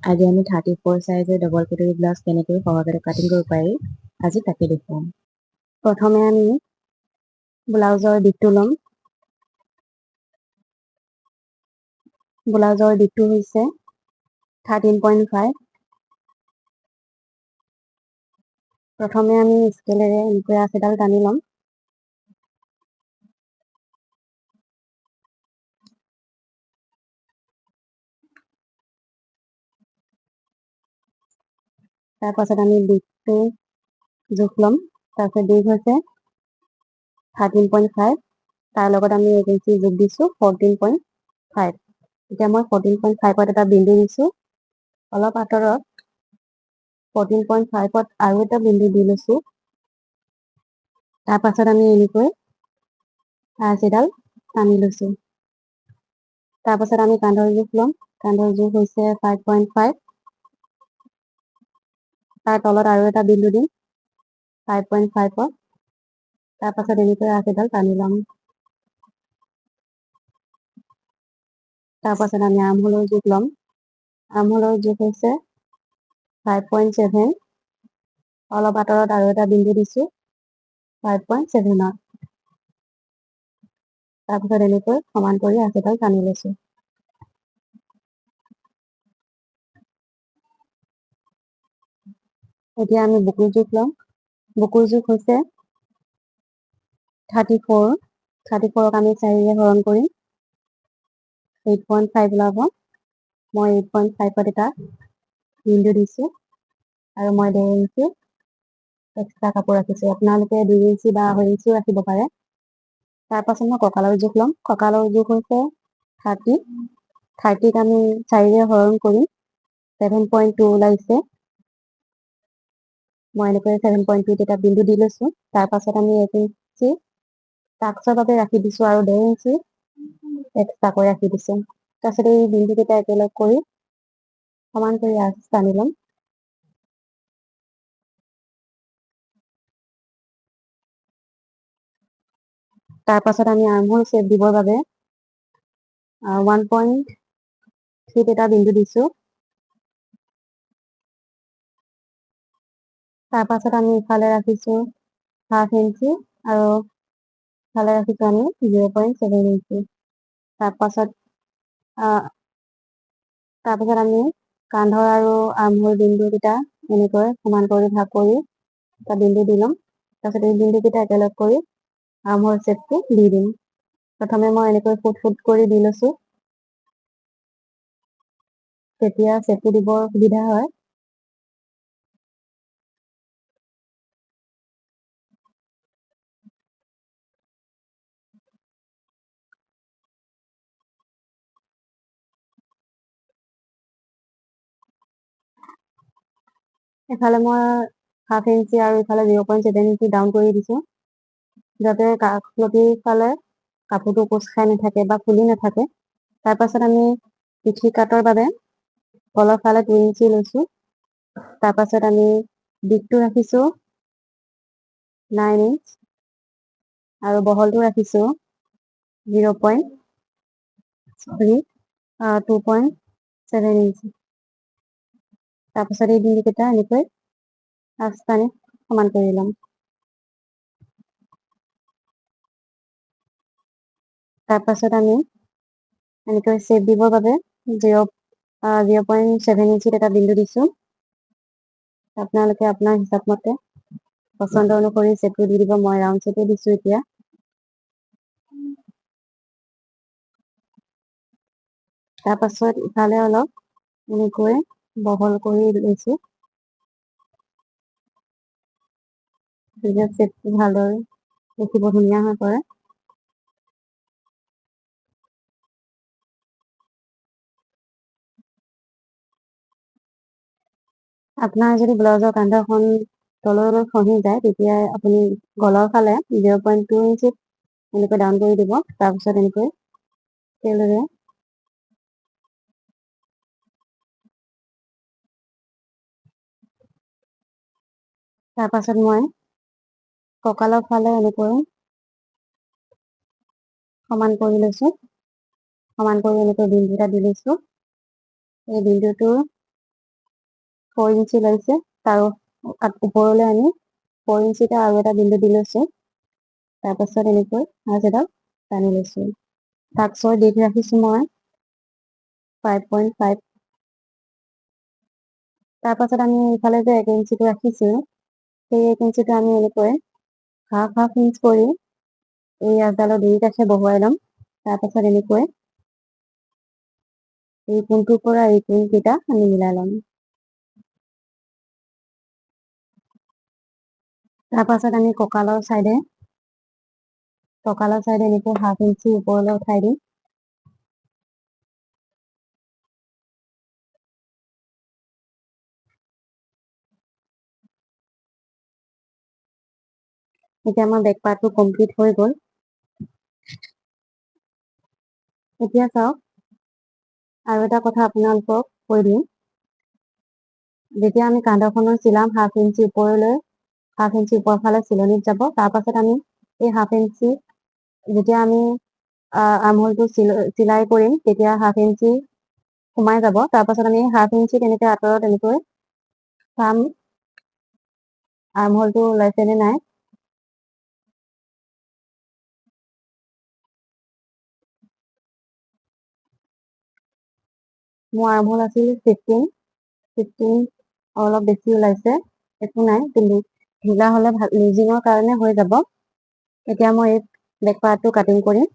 আজি আমি 34 চাইজৰ ডবল কটৰী ব্লাউজ কেনেকৈ সহজতে কাটিং কৰিব পাৰি আজি তাকে দেখুৱাম। প্ৰথমে আমি ব্লাউজৰ দীঘটো ল'ম। ব্লাউজৰ দীঘটো হৈছে 13.5। প্ৰথমে আমি স্কেলেৰে এনেকৈ আঁচ এডাল টানি ল'ম। তাৰপাছত আমি দীঘটো জোখ ল'ম। তাৰপিছত দীঘ হৈছে 13.5, তাৰ লগত আমি 1 ইঞ্চি যোগ দিছোঁ 14.5। এতিয়া মই 14.5ত এটা বিন্দু দিছোঁ, অলপ আঁতৰত 14.5ত আৰু এটা বিন্দু দি লৈছোঁ। তাৰপাছত আমি এনেকৈ আঁচ এডাল টানি লৈছোঁ। তাৰপাছত আমি কান্ধৰ জোখ ল'ম। কান্ধৰ জোখ হৈছে 5.5, তাৰ তলত আৰু এটা বিন্দু দিম 5.5ত। তাৰপাছত এনেকৈ আঁচ এডাল টানি ল'ম। তাৰপাছত আমি আৰ্মহোলৰ জোখ ল'ম। আৰ্মহোলৰ জোখ হৈছে 5.7, অলপ আঁতৰত আৰু এটা বিন্দু দিছোঁ 5.7ত। তাৰপিছত এনেকৈ সমান কৰি আঁচ এডাল টানি লৈছোঁ। এতিয়া আমি বুকুৰ জোখ ল'ম। বুকুৰ জোখ হৈছে 34। 34ক আমি 4ৰে হৰণ কৰিম, 8.5 ওলাব। মই 8.5ত এটা বিন্দু দিছোঁ আৰু মই 1.5 ইঞ্চি এক্সট্ৰা কাপোৰ ৰাখিছোঁ। আপোনালোকে 2 ইঞ্চি বা 2.5 ইঞ্চিও ৰাখিব পাৰে। তাৰপাছত মই কঁকালৰ জোখ ল'ম। কঁকালৰ জোখ হৈছে 30। 30ক আমি 4ৰে হৰণ কৰিম, 7.2 ওলাইছে। মই এনেকৈ 7.2ত এটা বিন্দু দি লৈছোঁ। তাৰপাছত আমি 1 ইঞ্চি টাক্সৰ বাবে ৰাখি দিছোঁ আৰু 1.5 ইঞ্চি এক্সট্ৰাকৈ ৰাখি দিছোঁ। তাৰপিছত এই বিন্দুকেইটা একেলগ কৰি সমান কৰি আঁচ টানি ল'ম। তাৰপাছত আমি আৰ্মহোল শ্বেপ দিবৰ বাবে 1.3ত এটা বিন্দু দিছোঁ। তাৰপাছত আমি ইফালে ৰাখিছোঁ 1/2 ইঞ্চি আৰু ইফালে ৰাখিছোঁ আমি 0.7 ইঞ্চি। তাৰপাছত আমি কান্ধৰ আৰু আৰ্মহোল বিন্দুকেইটা এনেকৈ সমান কৰি ভাগ কৰি এটা বিন্দু দি ল'ম। তাৰপিছত এই বিন্দুকেইটা একেলগ কৰি আৰ্মহোল শ্বেপটো দি দিম। প্ৰথমে মই এনেকৈ ফুট ফুট কৰি দি লৈছোঁ, তেতিয়া শ্বেপটো দিবৰ সুবিধা হয়। এফালে মই 1/2 ইঞ্চি আৰু ইফালে 0.7 ইঞ্চি ডাউন কৰি দিছোঁ, যাতে কাষলতিৰ ফালে কাপোৰটো কোচ খাই নাথাকে বা ফুলি নাথাকে। তাৰপাছত আমি পিঠি কাটৰ বাবে তলৰ ফালে 2 ইঞ্চি লৈছোঁ। তাৰপাছত আমি দীঘটো ৰাখিছোঁ 9 ইঞ্চ আৰু বহলটো ৰাখিছোঁ 2.7 ইঞ্চি। তাৰপাছত এই বিন্দুকেইটা এনেকৈ আঁচ টানি সমান কৰি ল'ম। তাৰপাছত আমি এনেকৈ শ্বেপ দিবৰ বাবে 0.7 ইঞ্চিত এটা বিন্দু দিছোঁ। আপোনালোকে আপোনাৰ হিচাপ মতে পচন্দ অনুসৰি শ্বেপটো দি দিব। মই ৰাউণ্ড শ্বেপে দিছোঁ এতিয়া। তাৰপাছত ইফালে অলপ এনেকৈ বহল কৰি লৈছোঁ, তেতিয়া শ্বেপটো ভালদৰে দেখিব ধুনীয়া হৈ পৰে। আপোনাৰ যদি ব্লাউজৰ কান্ধখন তললৈ খহি যায়, তেতিয়া আপুনি গলৰ ফালে 0.2 ইঞ্চিত এনেকৈ ডাউন কৰি দিব। তাৰপিছত এনেকৈ তেলেৰে তাৰপাছত মই কঁকালৰ ফালে এনেকৈ সমান কৰি লৈছোঁ। সমান কৰি এনেকৈ বিন্দু এটা দি লৈছোঁ। এই বিন্দুটোৰ 4 ইঞ্চি ওলাইছে, তাৰ ওপৰলৈ আমি 4 ইঞ্চিতে আৰু এটা বিন্দু দি লৈছোঁ। তাৰপাছত এনেকৈ আঁচ এডাল টানি লৈছোঁ। টাক্সৰ দীঘ ৰাখিছোঁ মই 5.5। তাৰপাছত আমি ইফালে যে 1 ইঞ্চিটো ৰাখিছোঁ, সেই 1 ইঞ্চিটো আমি এনেকৈ হাফ হাফ ইঞ্চ কৰি এই আঁচডালৰ দুই কাষে বহুৱাই ল'ম। তাৰপাছত এনেকৈ এই কোণটোৰ পৰা এই কোণকেইটা আমি মিলাই ল'ম। তাৰপাছত আমি কঁকালৰ চাইডে এনেকৈ হাফ ইঞ্চি ওপৰলৈ উঠাই দিম। এতিয়া আমাৰ বেক পাৰ্টটো কমপ্লিট হৈ গ'ল। এতিয়া চাওক, আৰু এটা কথা আপোনালোকক কৈ দিওঁ। যেতিয়া আমি কান্ধখনৰ চিলাম হাফ ইঞ্চি ওপৰলৈ, হাফ ইঞ্চি ওপৰ ফালে চিলনিত যাব। তাৰপাছত আমি এই হাফ ইঞ্চি যেতিয়া আমি আৰ্মহোলটো চিলাই কৰিম, তেতিয়া হাফ ইঞ্চি সোমাই যাব। তাৰপাছত আমি হাফ ইঞ্চি তেনেকৈ আঁতৰত এনেকৈ চাম আৰ্মহোলটো ওলাইছে নে নাই। মোৰ আৰ্মহোল আছিল 15 অলপ বেছি ওলাইছে, একো নাই, কিন্তু ঢিলা হ'লে ভাল, লুজিঙৰ কাৰণে হৈ যাব। এতিয়া মই এই বেক পাৰ্টটো কাটিং কৰিম।